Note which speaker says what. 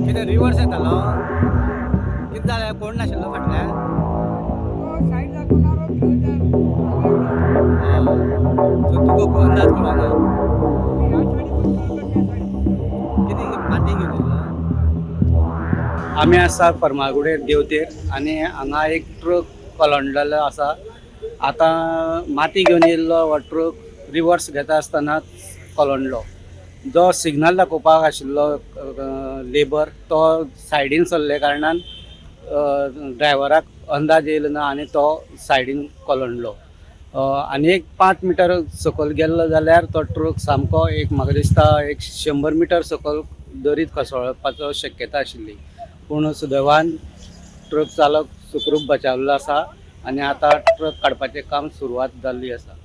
Speaker 1: कितें रिवर्स येतालो? कितें जालें, कोण नाशिल्लो फाटल्यान? सो तुका अंदाज कळना कितें माती घेवन येयल्लो? आमी आसा फर्मागुडेर देवतेर आनी हांगा एक ट्रक कलंडलेलो आसा. आतां माती घेवन येयल्लो हो ट्रक रिवर्स घेता आसतना कलंडलो. जो सिग्नल दाखोवपाक आशिल्लो लेबर तो सायडीन सरले कारणान ड्रायव्हराक अंदाज येयलो ना आनी तो सायडीन कलंडलो. आनी एक 5 मिटर सकयल गेल्लो जाल्यार तो ट्रक सामको एक म्हाका दिसता एक 100 मिटर सकयल दरीत कोसळपाचो शक्यता आशिल्ली. पूण सुदैवान ट्रक चालक सुखरूप बचावल्लो आसा आनी आतां ट्रक काडपाचें काम सुरवात जाल्ली आसा.